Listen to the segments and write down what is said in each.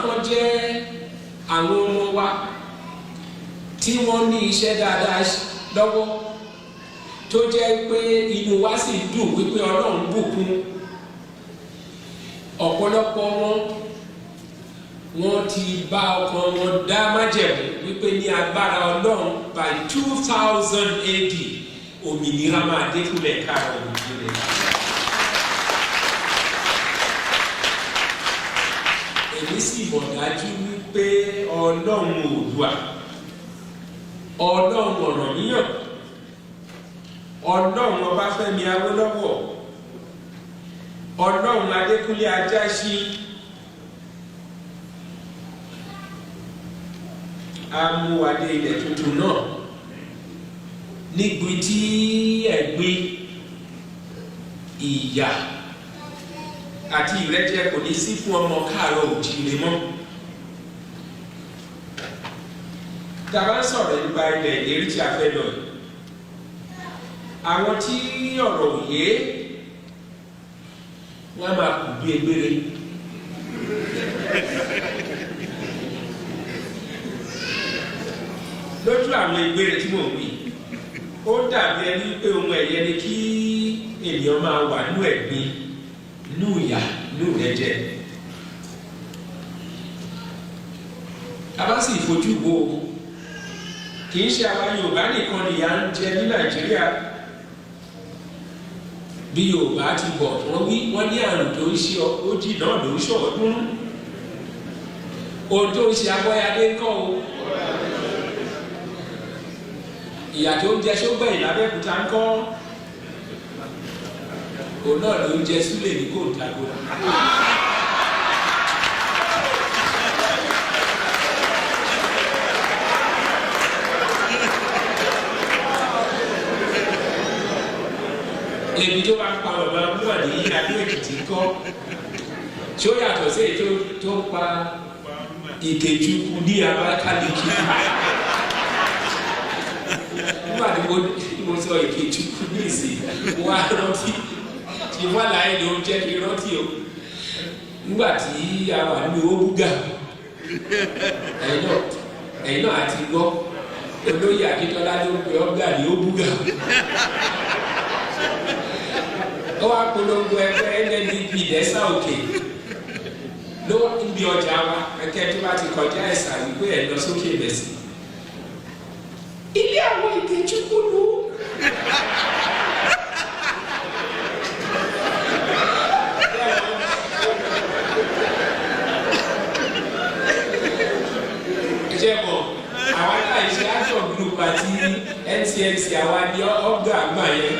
tó jẹ́ àwọn ọmọ wa tí wọ́n ní iṣẹ́ dáadáa lọ́wọ́, tó jẹ́ pé inú wa sì dùn wípé Ọlọ́run bùkún ọ̀pọ̀lọpọ̀ wọn, wọ́n ti bá ọkàn wọn dá májẹ̀mú wípé ní agbára Ọlọ́run, by 2000 AD, òmìnira máa dé fúnlẹ̀ káàárọ̀ oòjíire. Èmi sì mọ̀ dájú wípé Ọlọ́run Oòduà, Ọlọ́run Ọ̀rànmíyàn, Ọlọ́run Ọbáfẹ́mi Awólọ́wọ̀, Ọlọ́run Adékúnlé Ajáṣin amúwadé ilẹ̀ tuntun náà, níbi tí ẹ̀gbin, ìyà àti ìrẹ́jẹ kò ní sí fún ọmọ káàárọ̀ òjíire mọ́. Tá a bá ń sọ̀rọ̀ nípa ilẹ̀ ìlérí tí a fẹ́ lọ yìí, àwọn tí ọ̀rọ̀ òye, wọ́n á máa kù bí egbére. Lójú àwọn egbére tí mò ń wí, ó dàbí ẹni pé ohun ẹ̀yẹ ni kí ènìyàn máa wà nínú ẹ̀gbin, nínú ìyà, nínú ìrẹ́jẹ. A bá sì fojú wo, kì í ṣe àwa Yorùbá nìkan nìyà ń jẹ ní Nàìjíríà. Bí Yorùbá ti bọ̀, wọ́n wí, wọ́n ní àrùn tó ń ṣe ojì náà ló ń ṣọ̀ọ́dúnrún. Ohun tó ń ṣe Abọ́yadé ńkọ́ o? Ìyà tó ń jẹ Sógbẹ̀yìn lábẹ́òkúta ńkọ́? Òun náà ló ń jẹ Súlè ní Kòǹtàgòrà. Ebi tó bá ń pa bàbá wúwà ní Adó Èkìtì ńkọ́? Tí ó yàtọ̀ sí èyí tó ń pa Ìkèchukwu ní Abakaliki? Nígbà tí mo sọ Ìkèchukwu ní ìsìn, mo wá rántí tí wọ́n láyé ló ń jẹ́ kí n rántí o. Nígbà tí a wà nínú Óbúgà, ẹ̀yin náà àti gbọ́, olóyè Akíntọ́lá ló ń pe ọ́gà ní Óbúgà. Ó wá polongo ẹgbẹ́ NNDP lẹ́sà òkè ló ń bí ọjà wa kẹ́kẹ́ tó bá ti kọjá ẹ̀sà wípé ẹ̀ lọ sókè bẹ̀sì. Ilé àwọn Ìkèchukwu ló. Ṣé mọ̀, àwa náà ṣe action group àti NCNC, àwa ní ọ̀gá àgbà yẹn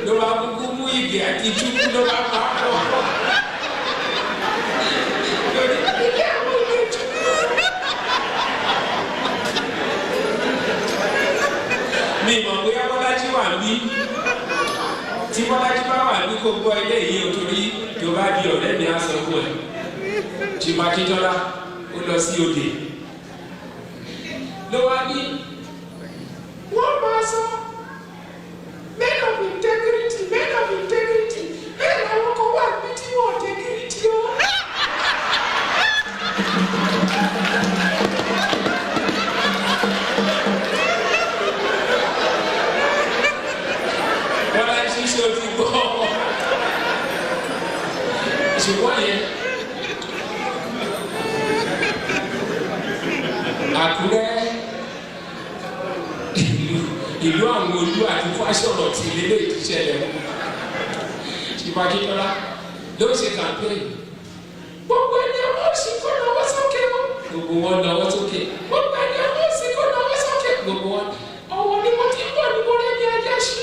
ló bá kúkú mú Ìgè àti Chukwu, ló bá pa á pọ̀ lórí ilé àwọn Ìkèchukwu. Mi mọ̀ bóyá Bọ́lájí wà ní. Tí Bọ́lájí bá wà ní, kó gbọ́ ilé yìí o, torí tó bá di ọ̀rẹ́ mi, á sọ fún ẹ. Chief Akíntọ́lá ó lọ sí òde, ló wá ní wọ́n máa sọ men of integrity, men of integrity, bẹ́ẹ̀ làwọn kan wà níbi tí wọ́n integrity o. Bọ́lájí, ṣe o ti gbọ́? Ṣùgbọ́n yẹn, Àkúrẹ́, ìlú àwọn olú àti Fásọ̀rọ̀ tí lélẹ̀ ìṣẹ̀lẹ̀, Chief Akíntọ́lá ló ṣe campaign. Gbogbo ẹni ọwọ́ òsì kó nawọ́ sókè o. Gbogbo wọn nawọ́ sókè. Gbogbo ẹni ọwọ́ òsì kó nawọ́ sókè. Gbogbo wọn. Ọwọ́ ni mo ti ń bọ̀ ní mo rẹ́ ní ajá sí.